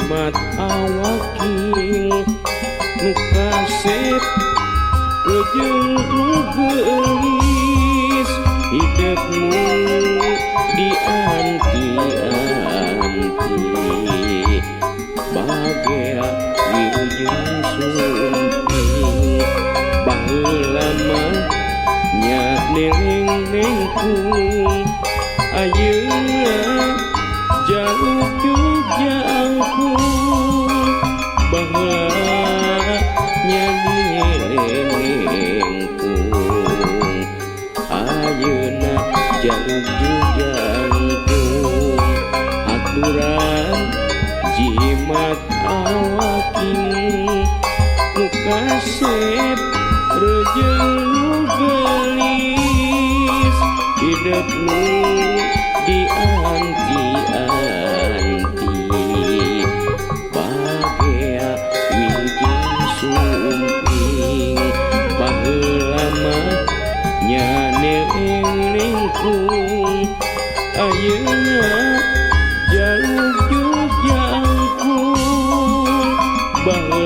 Jimat awaking nu kasep rejeng nu geulis hidupmu dianti-anti bagea wilujeng sumping. Baheula mah nya neleng-nengkung ayeuna jaluk Jogja angkung. Baheula nya neleng-nengkung ayeuna jaluk Jogja angkung. Aturan jimat awaking nu kasep rejeng nu geulis hidupmu dianti-anti bagea wilujeng sumping. Baheula mah nya neleng-nengkung ayeuna jaluk Jogja angkung. Baheula